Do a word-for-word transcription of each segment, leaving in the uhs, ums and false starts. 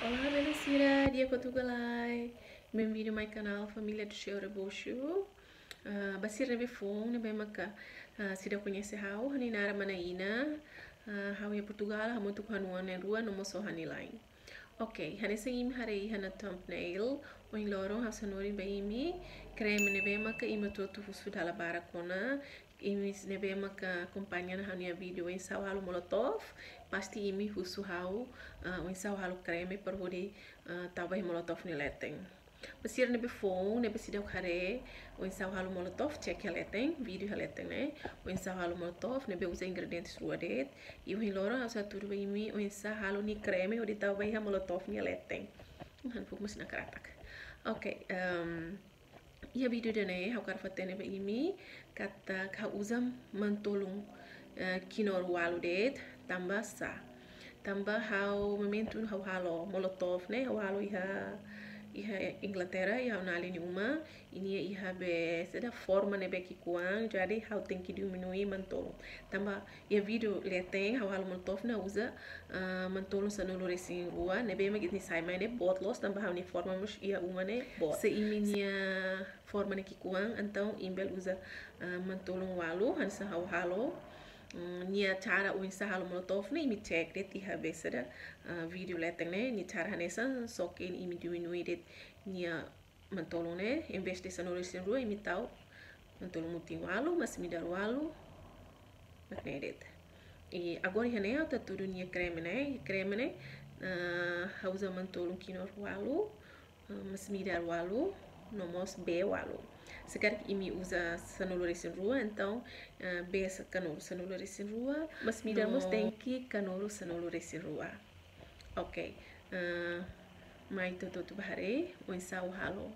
Olá, belun sira, di'ak ka tuga lai? Bem-vindo mai kanál Família do Seu Rebocho. Ah, ba sira ne'ebé foun, ne'ebé maka, ah, seidauk koñese ha'u, ha'u-nia naran Mana Ina, ah, ha'u iha Portugal, hamutuk ho ha'u-nia oan na'in-rua, no mós ho ha'u-nia la'en. Ok, hanesan imi haree iha ha'u-nia thumbnail, ohin loron ha'u sei hanorin ba imi kreme ne'ebé maka imi hotu-hotu husu dala barak ona, imi ne'ebé maka akompaña ha'u-nia vídeo oinsá ha'u halo molotov, pasti imi husu ha'u, ah, oinsá ha'u halo kreme para hodi, ah, tau ba iha molotov nia leten. Ba sira ne'ebé foun, ne'ebé seidauk haree oinsá ha'u halo molotov, cek iha leten, vídeo iha leten ne'e. Oinsá ha'u halo molotov, ne'ebé uza ingredientes rua de'it. I ohin loron ha'u sei hatudu ba imi oinsá halo nia kreme hodi tau ba iha molotov nia leten. Ha'u-nia fuuk mós nakaratak. Ok, ehm, iha vídeo ida-ne'e ha'u hakarak fó-hatene ba imi katak ha'u uza manu-tolun, eh, kinur walu de'it, tanba sá? Tanba ha'u momentu ha'u halo molotov ne'e, ha'u halo iha, iha Inglaterra, iha ha'u-nia alin nia uma, i nia iha be saida, forma ne'ebé ki'ikoan, jadi ha'u tenke diminui manu-tolun. Tanba iha vídeo leten ha'u halo molotov ne'e ha'u uza, ah, manu-tolun sanulu-resin-rua, ne'ebé mak nia sai mai ne'e boot loos, tanba ha'u-nia forma mós iha uma ne'e boot. Se imi-nia forma ne'e ki'ikoan, entaun imi bele uza, ah, manu-tolun walu, hanesan ha'u halo. Mm, nia cara oinsá halo molotov ne'e, imi cek de'it iha be saida, ah, vídeo leten ne'e, nia cara hanesan, só ke imi diminui de'it nia manu-tolun ne'e, em vez de sanulu-resin-rua, imi tau manu-tolun mutin walu, masin-midar walu, mak ne'e de'it. I agora iha ne'e ha'u sei hatudu nia kreme ne'e, kreme ne'e, ah, ha'u uza manu-tolun kinur walu, ah, masin-midar walu, no mós bee walu. Se karik imi uza sanulu-resin-rua, entaun, ah, bee sa-, kanuru sanulu-resin-rua, masin-midar mós, no, tenke kanuru sanulu-resin-rua. Ok, ah, mai ita hotu-hotu bá haree oinsá ha'u halo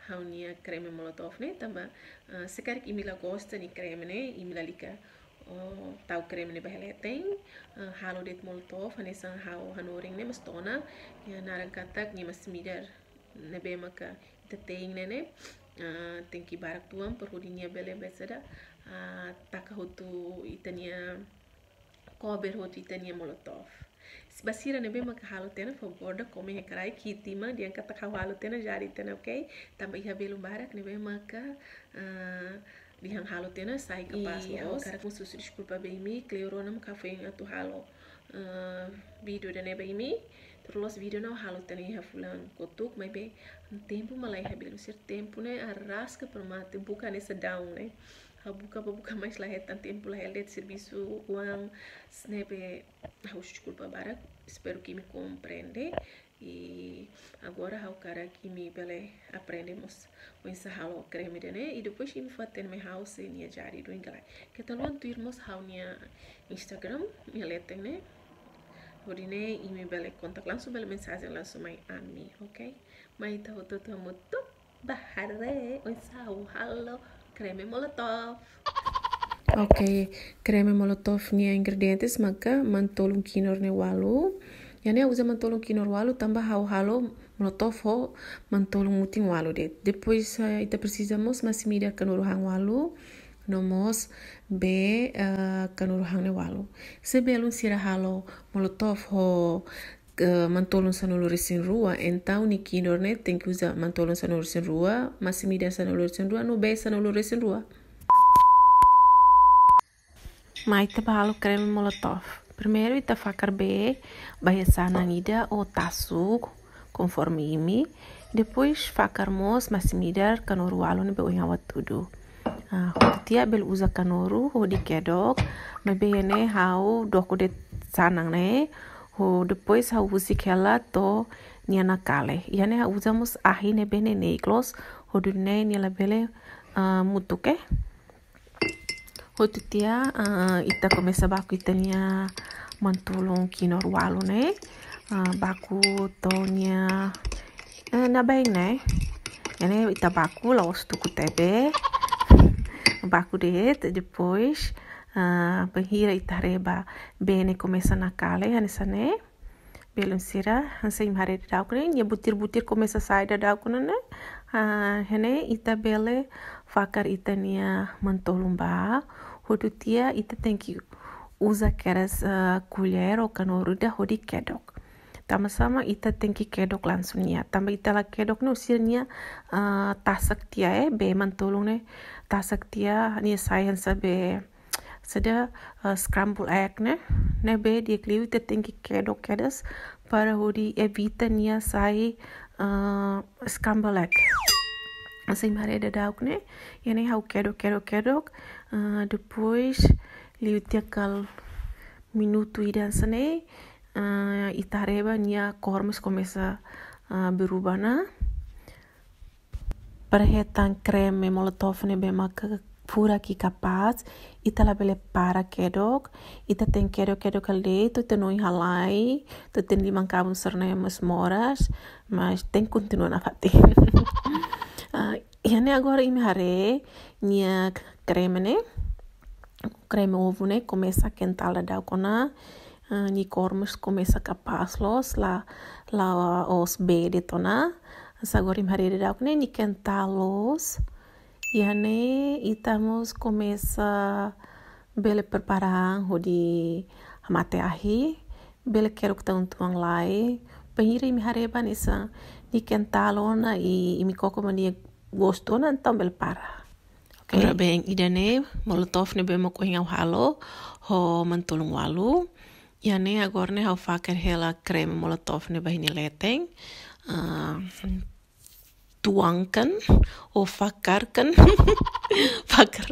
ha'u-nia kreme molotov ne'e, tanba, ah, se karik imi la gosta nia kreme ne'e, imi lalika, oh, tau kreme ne'e ba iha leten, ah, halo de'it molotov, hanesan ha'u hanorin ne'e, mas to'o ona, iha naran katak nia masin-midar ne'ebé maka ita te'in ne'e ne'e, ah, tenke barak tuan, para hodi nia bele be saida, ah, taka hotu ita-nia, cover hotu ita-nia molotov. Ba sira ne'ebé maka halo tiha ona, favór ida komen iha kraik, hiti mai dehan katak ha'u halo tiha ona, jadi tiha ona, ok? Tanba iha belun barak ne'ebé maka, ah, dehan halo tiha ona, sai kapás loos. I ha'u hakarak mós husu deskulpa ba imi, kleur ona mak ha'u foin atu halo, ah, vídeo ida-ne'e ba imi. Tuir loos vídeo ne'e ha'u halo tiha ona iha fulan kotuk, maibé tempu mak laiha, belun sira, tempu ne'e araska para mate, buka hanesan daun ne'e. Ha'u buka bá buka, mas la hetan, tempu la hetan, servisu, oan, ne'ebé ha'u husu deskulpa barak, espera ke imi komprende. I agora ha'u hakarak imi bele aprende mós oinsá halo kreme ida-ne'e, i depois imi fó-hatene mai ha'u se nia jadi duni ka lae. Keta haluha tuir mós ha'u-nia Instagram, iha leten ne'e. Hodi nune'e imi bele kontak langsung, bele mensajen langsung mai ami, ok? Mai ita hotu-hotu hamutuk bá haree oinsá ha'u halo kreme molotov. Ok, kreme molotov nia ingredientes maka manu-tolun kinur ne'e walu. Iha ne'e ha'u uza manu-tolun kinur walu tanba ha'u halo molotov ho manu-tolun mutin walu de'it. Depois, eh, ita presiza mós masin-midar kanuru han walu, no mós bee, eh, kanuru han ne'e walu. Se belun sira halo molotov ho, eh, manu-tolun sanulu-resin-rua, entaun nia kinur ne'e tenke uza manu-tolun sanulu-resin-rua, masin-midar sanulu-resin-rua, no bee sanulu-resin-rua. Mai ita bá halo kreme molotov. Primeiru ita fakar bee ba iha sanan ida ou tasu, konforme imi. Depois fakar mós masin-midar kanuru walu ne'ebé ohin ha'u hatudu. Ah, hotu tiha bele uza kanuru hodi kedok, maibé iha ne'e ha'u doko de'it sanan ne'e, ho depois ha'u husik hela to'o nia nakali. Iha ne'e ha'u uza mós ahi ne'ebé neineik loos, hodi nune'e nia labele, ah, mutuk, eh. Hotu tiha, ah, ita komesa baku ita-nia manu-tolun kinur walu ne'e. Ah, baku to'o nia, eh, nabeen ne'e. Iha ne'e ita baku la'ós tuku tebe. Baku de'it, depois, ah, bainhira ita haree ba bee ne'e komesa nakali, hanesan ne'e. Belun sira, hanesan imi haree daudaun ne'e, nia butir-butir komesa sai daudaun ne'e. Ah, iha ne'e ita bele fakar ita-nia manu-tolun bá. Hotu tiha ita tenke uza kedas, ah, koler ou kanuru ida hodi kedok. Tanba sá mak ita tenke kedok langsung nia. Tanba ita la kedok ne'e husi nia, ah, tasak tiha, eh, bee mantolun ne'e tasak tiha, nia sai hanesan be saida, ah, scramble egg ne'e. Ne'ebé di'ak liu ita tenke kedok kedas para hodi evita nia sai, ah, scramble egg. Hanesan imi haree daudauk ne'e, iha ne'e ha'u kedok, kedok, kedok. Ah, depois liu tiha kala minutu ida hanesan ne'e, ah, ita haree ba nia kór mós komesa, ah, berubah ona. Para hetan kreme molotov ne'ebé maka furak i kapás, ita labele para kedok, ita tenke kedok, kedok hela de'it, to'o ita-nia oin halai, to'o ita-nia liman-kabun sira-ne'e mós moras, mas tenke kontinua nafatin. Ah, iha ne'e agora imi haree nia kreme ne'e, kreme ovu ne'e komesa kental daudauk ona, ah, nia kór mós komesa kapás loos, la, la'ós bee de'it ona. Hanesan agora imi haree daudauk ne'e, nia kental loos. Iha ne'e ita mós komesa bele prepara hodi hamate ahi, bele kedok tan uitoan lai. Bainhira imi haree ba hanesan nia kental ona i imi koko ba nia gostu ona, entaun bele para. Oke. Ora bem, ida-ne'e molotov ne'ebé mak ohin ha'u halo ho mantolun walu. Iha ne'e agora ne'e ha'u fakar hela kreme molotov ne'e ba iha nia leten. Ah, tuangkan ou fakarkan. Fakar.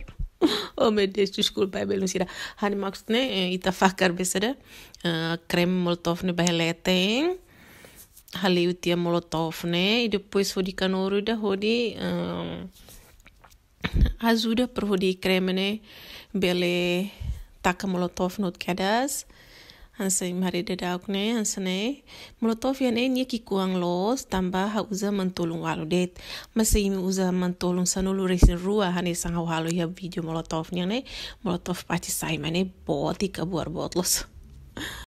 Oh meu Deus, deskulpa, belun sira. Hanesan maksudnya, eh, ita fakar be saida, eh, kreme molotov ne'e ba iha leten. Hale'u tiha molotov ne'e, i depois hodi kanuru ida hodi, eh, ajuda para hodi kreme ne'e bele taka molotov ne'e hotu kedas. Hanesan imi haree daudauk ne'e, hanesan ne'e. Molotov iha ne'e nia ki'ikoan loos, tanba ha'u uza mantolun walu de'it. Mas se imi uza mantolun sanulu-resin-rua, hanesan ha'u halo iha vídeo molotov nian ne'e, molotov pasti sai mak ne'e boot i kabuar boot loos.